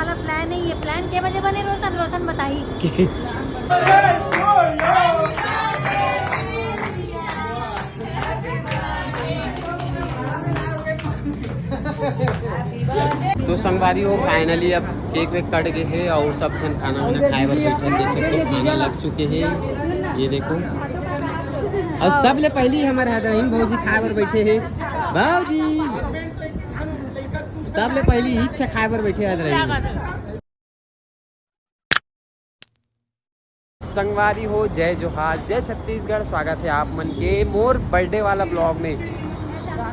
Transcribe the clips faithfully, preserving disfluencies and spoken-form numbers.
वाला प्लान है। ये प्लान के बजे बने रोशन? रोशन बताही। तो संगवारी हो, फाइनली अब केक वेक कट गए हे और सब झन खाना वाना खाए बर बैठे हे। देख सकते हो, खाना लग चुके हे। ये देखो, और सबले पहली हमर हदरहीन भौजी खाए बर बैठे हे। भौजी, सबले पहली इच्छा खाए बर बैठे हदरहीन। संगवारी हो, जय जोहार, जय छत्तीसगढ़। स्वागत है आप मन के मोर बर्थडे वाला ब्लॉग में।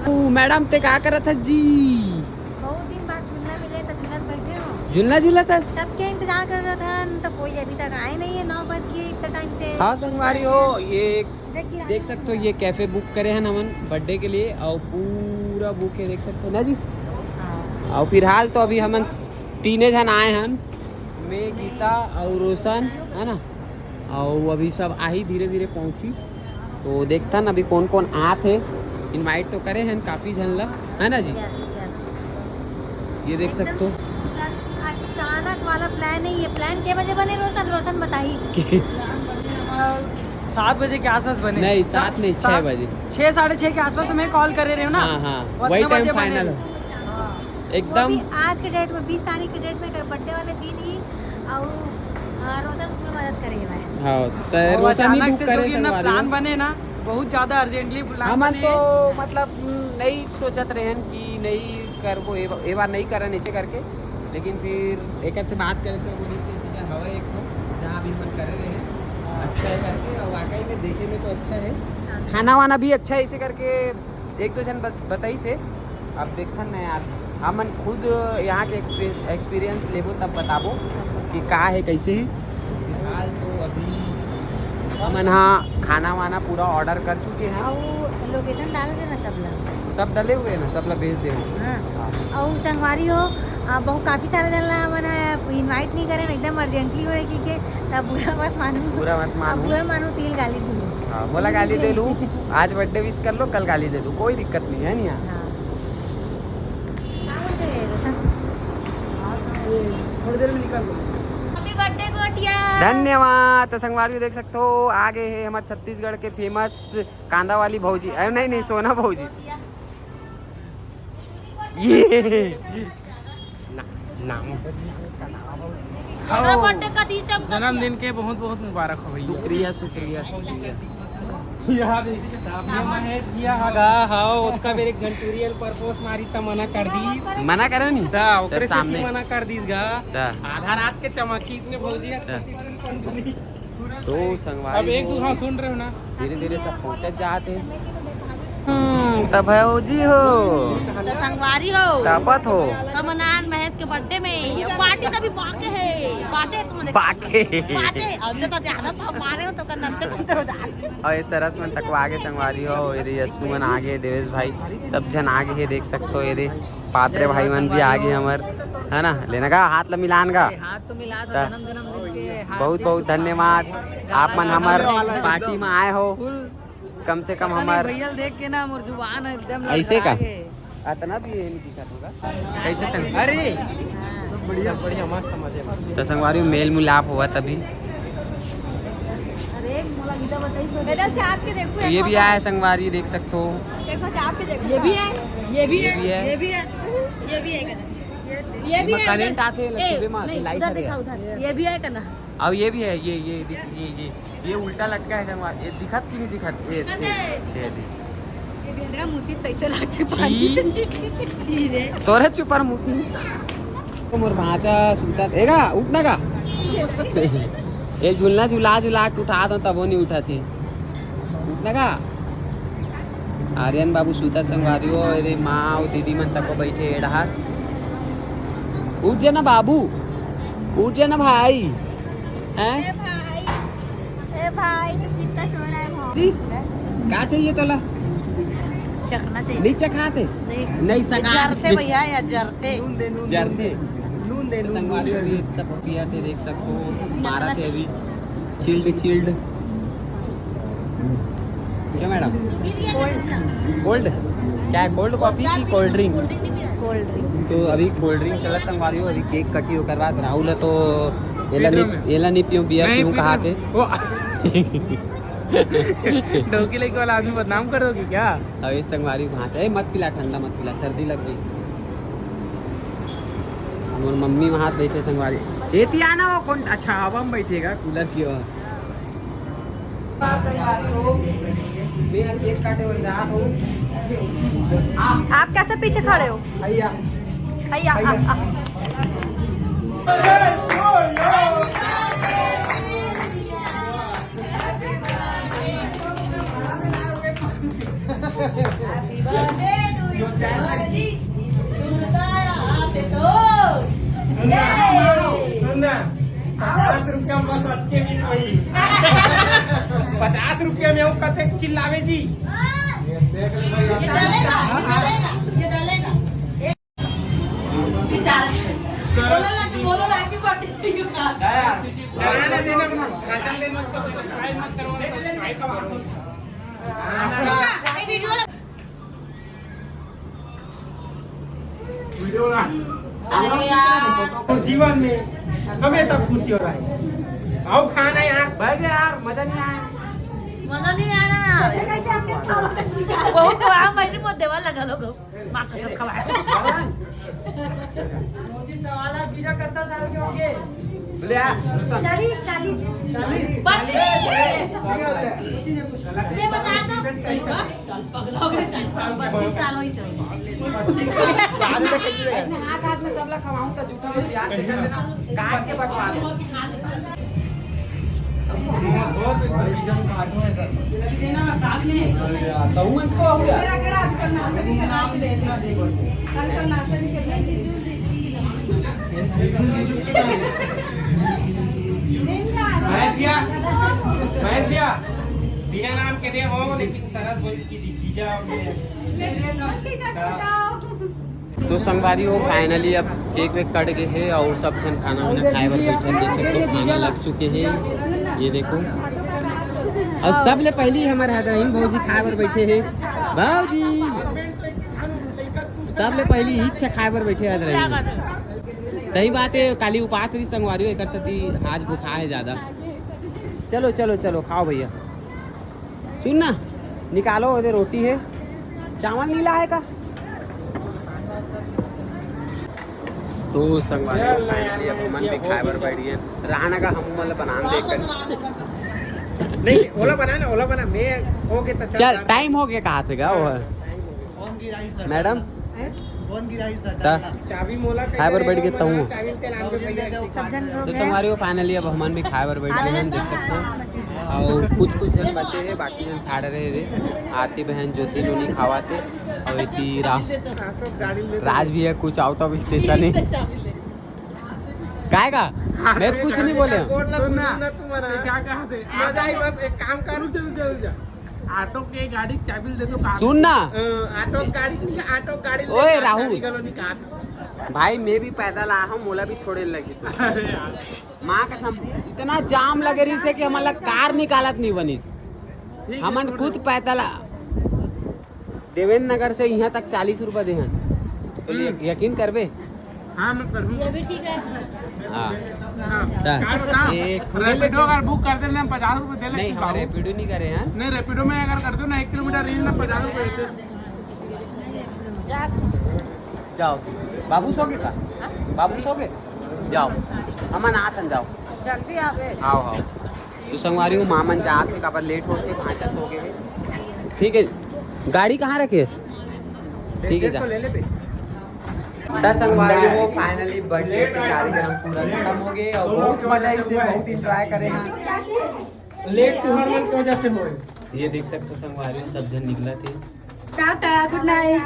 ओ, मैडम, ते का करत हस जी? बहुत दिन बाद झूलना मिले तो झूलत बैठे हो। झूलना झूलत हस? सबके इंतजार कर रहा था, तो कोई अभी तक आए नहीं है। नौ बज गए इतना टाइम से। हाँ संगवारी हो, ये देख सकते हो, ये कैफे बुक करे हैं हमन बर्थडे के लिए और पूरा बुक है, देख सकते हो ना जी। और फिलहाल तो अभी हमन तीने झन आए हन, मैं, गीता और रोशन, है ना। और अभी सब आही, धीरे धीरे पहुँची। तो देखथन अभी कौन कौन आत हे। इनवाइट तो करे हैं काफ़ी झन ला, है ना जी। Yes, yes. ये देख सकते हो। अचानक वाला प्लान है। ये प्लान के बजे बने रोशन? रोशन बताही। सात बजे के आसपास बने। नहीं, सात नहीं, छः बजे। छः, साढ़े छः के आसपास तुम्हें कॉल करे रहे हो ना? हाँ, हाँ, वही टाइम फाइनल हो। एकदम। आज के डेट में, बीस तारीख के डेट में कर बर्थडे वाले दिन ही। और रोशन फुल मदद करे भाई। हाँ सर, रोशन ही बुक करे संगवारी। प्लान बने ना, बहुत ज्यादा अर्जेंटली प्लान हमन तो मतलब नहीं सोचत रहन कि नहीं करबो, ए बार नहीं करन ऐसे करके। लेकिन फिर एक से बात करे तो बोली से चीज़ हवा एक तो जहाँ भी मन करे रहे अच्छा है करके, और वाकई में देखे में तो अच्छा है। हाँ। खाना वाना भी अच्छा है, इसे करके एक दो झन बताई से। अब देखन ना यार, हमन खुद यहाँ के एक्सपीरियंस लेबो तब बताबो कि का है, कैसे है। फिलहाल तो अभी हमन हाँ खाना वाना पूरा ऑर्डर कर चुके हैं। और लोकेशन डाल देना सब ला। सब डले हुए हैं ना, सब ला भेज दे। हाँ। और संगवारी हो, बहुत काफ़ी सारे जन ला हमन इनवाइट नहीं करें, एकदम अर्जेंटली होए कि के, तब बुरा मत मानू। बुरा मत मानू। बुरा मानू, तिल गाली दू। हाँ, मोला गाली दे लू। आज बर्थडे विश कर लो, कल गाली दे दो, कोई दिक्कत नहीं है। नहीं हाँ। थोड़ी देर में निकाल दो। धन्यवाद। तो संगवारी देख सकते हो, आगे है हमारे छत्तीसगढ़ के फेमस कांदा वाली भौजी। अरे नहीं नहीं, सोना भौजी। ये ना, नाम। जन्मदिन के बहुत बहुत मुबारक हो भैया। शुक्रिया, शुक्रिया, शुक्रिया। ये महेश भैया हगा, हाँ, ओतका बेर एक झन टूरी ल प्रपोज मारी त मना कर दी। मना करे नी? त ओकरे सामने मना कर दीस गा। आधा रात के चमकी इसने भौजी। तो संगवारी अब एक दू हाँ सुन रहे हो ना। धीरे धीरे सब पहुंचत जात हे। हम्म, त भौजी हो। त संगवारी हो। तपत हो। हम नान महेश के बर्थडे में पार्टी तभी बाके है। बाजे तुम देख। बाके। बाजे, अब तो ज्यादा मारे हो तो कर नंतर चिंता हो जाते। और ये सरस मन तक आगे संगवारी हो, ये यस्सु मन आगे, देवेश भाई, सब झन आगे है, देख सकते हो। ये पात्रे भाई मन भी आगे हमर, है ना। लेना का हाथ ला मिलान का। तो मिला था जन्म जन्मदिन के बहुत बहुत धन्यवाद। आप मन हमर पार्टी में आए हो। कम से कम हमर भैया देख के ना मोर जुबान एकदम ऐसे का। अतना भी ये नहीं दिखा होगा। कैसे संग? अरे बढ़िया बढ़िया, मस्त मजे में। तो संगवारी मेल मिलाप हुआ तभी। अरे मोला गीता बताई। तो ये भी आया संगवारी, देख सकते हो। देखो चाप के देखो। ये भी है, ये भी है, ये भी है, ये भी है। ये भी है। करंट आते हैं, सुबह में लाइट उधर दिखा, उधर। ये भी है करना। अब ये भी है, ये ये ये ये ये उल्टा लटका है संगवारी। ये दिखत कि नहीं दिखत? ये ये ये भी अंदर मुती तैसे लागते पानी से। छी रे। तोरे चुपर मुती। तो मोर भांचा सूता एगा उठना का। ये झुलना झुला झुला के उठा दो तबो नहीं उठा थे। उठना का। आर्यन बाबू सूतत संगवारी हो। अरे माँ अउ दीदी मन तको बैठे ए डहार। उठ जाना बाबू, उठ जाना भाई। हैं? ए भाई, ए भाई, तू कितना सो रहा है भाई? जी, का चाहिए तोला? चखना चाहिए। नहीं चखाते? नहीं। नहीं सका जरते भैया, या जरते। जरते। नून दे, नून, संगवारी नून। अभी सब पिया थे, देख सकते हो, मारा थे अभी। Chilled chilled. क्या मैडम? कोल्ड। क्या है, कोल्ड कॉफी की कोल्ड ड्रिंक? Cold drink. तो अभी कोल्ड ड्रिंक चलत संगवारी हो, अभी केक कटी, ओकर बाद राहुल ह तो एला नहीं, एला नहीं पीऊँ, बियर पीऊँ कहा थे। डोकी लइके वाला आदमी बदनाम कर दोगी क्या? अभी संगवारी वहाँ से, ए, मत पिला, ठंडा मत पिला, सर्दी लग गई। मोर मम्मी वहाँ बैठे संगवारी। एती आना, वो कौन? अच्छा, हवा में बैठेगा कूलर की ओर। संगवारी हो, मैं केक काटे बर जात हूँ। आप कैसे पीछे खड़े हो? भैया। भैया, आप, आप। Happy birthday to you, Bhagwan ji। सुन ना, पचास रुपया में बस अटके भी नहीं। पचास रुपया में वो कते चिल्लावे जी। ये डालेगा, ये डालेगा, ये डालेगा। बोलो ना, तो बोलो ना, happy birthday to you। Video ना। अरे यार। जीवन में हमेशा खुशी हो रहा है। आओ खाना यार। बैठ जा यार, मजा नहीं आया। मजा नहीं आया ना। कैसे आपके साथ? बहुत तो हम बैठे, बहुत देवा लगा लोग। माँ कसम खवाए। मोदी सवाल, आप जीजा कितना साल के होंगे? बोले यार। चालीस, चालीस। चालीस? बत्तीस। मैं बता दूं। पगला हो गया, चालीस साल, बत्तीस साल होई से। ऐसे हाथ हाथ में सबला खवाऊं तो जूठा हो यार, देख लेना, काट के बटवा दे। महेश भैया, महेश भैया, बिना नाम के दे हो, लेकिन सरस बोलिस कि जीजा हो गए। तो संगवारी हो, finally अब केक वेक कट गए हे और सब झन खाना वाना खाए बर बैठे हे। देख सकते हो, खाना लग चुके हे, ये देखो। और सबले पहली हमर हदरहीन भौजी खाए बर बैठे हे। भौजी, सबले पहली इच्छा खाए बर बैठे हदरहीन। सही बात हे, काली उपास रही संगवारी हो, एकर सेती आज भूखा हे ज्यादा। चलो चलो चलो, खाओ भैया। सुन ना, निकालो, ओदे रोटी हे, चावल नहीं लाए का? तो संगवारी हो, finally अब हमन भी खाए बर बैठ गए। रहा ना का, हम मतलब बना दे कर। नहीं, ओला बना ना, ओला बना, मैं हो गए तो चल, time हो गया, कहा थे का वो? मैडम, चाबी मोला खाए बर बैठ गए तहूँ। तो संगवारी हो, finally अब हमन भी खाए बर बैठ गए हैं, देख सकते हो। और कुछ कुछ जन बचे हैं, बाकी जन खा रहे हैं। आरती बहन, ज्योति नोनी खावाथे। और इति रा-, राज भी है कुछ out of station है। काय का? मैं कुछ नहीं बोले हूँ। सुन ना, क्या कहा थे? मजा आई, बस एक काम कर, चल चल जा। ऑटो के गाड़ी के चाबी दे दो का? सुन ना। अ, ऑटो गाड़ी, ऑटो गाड़ी ले ओए, जा, राहुल। चाबी गलो निकाल। भाई, मैं भी पैदल आया हूँ, मोला भी छोड़े लगी तो। अरे यार। माँ कसम, इतना जाम लगे रही से कि हमला कार निकालत नहीं बनी। ठीक है, हमन छोड़ खुद दे। पैदल आ-, देवेंद्र नगर से यहाँ तक चालीस रुपया देहन। तो हम्म। यकीन करबे? हाँ, मैं करूँ। ये भी ठीक है। हाँ। हाँ। हाँ। का बताओ? एक रैपिडो अगर बुक कर देना, पचास रुपये दे नहीं, लेते हम बाबू। रैपिडो नहीं करे हैं। नहीं, रैपिडो में अगर कर दो ना, एक किलोमीटर रेंज में पचास रुपये देते। जाओ, बाबू सो गए का? बाबू सो गए? जाओ, हमन आत हन, जाओ। जल्दी आवे। आओ, आओ। तो संगवारी हो, माँ मन जात हे, काबर लेट होथे, भांचा सो गए हे। ठीक है, गाड़ी कहाँ रखे? ठीक है, जा। तो संगवारी हो, finally birthday के कार्यक्रम पूरा खत्म हो गए और बहुत मजा इसे, बहुत enjoy करे हैं। लेट तुहर मन के वजह से होए। ये देख सकते हो संगवारी हो, सब जन निकला थे। Tata, good night।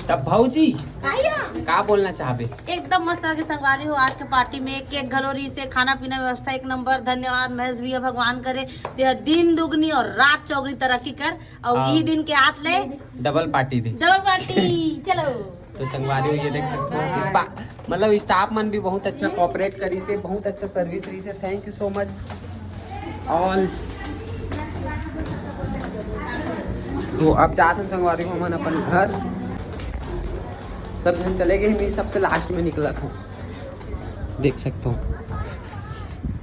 तब भौजी, आइया। का बोलना चाहबे? एकदम मस्त लगे संगवारी हो, आज के पार्टी में केक घलो रही से, खाना पीना व्यवस्था एक नंबर। धन्यवाद महेश भैया, भगवान करे तेरा दिन दुगनी और रात चौगनी तरक्की कर, और हाँ। यही दिन के आस ले डबल पार्टी दे। डबल पार्टी, चलो। तो संगवारी हो, ये देख सकते हो, इस पा-, मतलब staff मन भी बहुत अच्छा cooperate करी से, बहुत अच्छा service रही से। Thank you so much all। तो अब जात हन संगवारी हो हमन अपन घर। सब झन चले गए, मैं सबसे लास्ट में निकला था, देख सकते हो।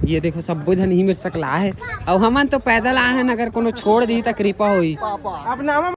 ये देखो, सब्बो झन ही मेर सकला है। अउ हमन तो पैदल आए हैं, अगर कोनो छोड़ दी त कृपा होई। अब नाम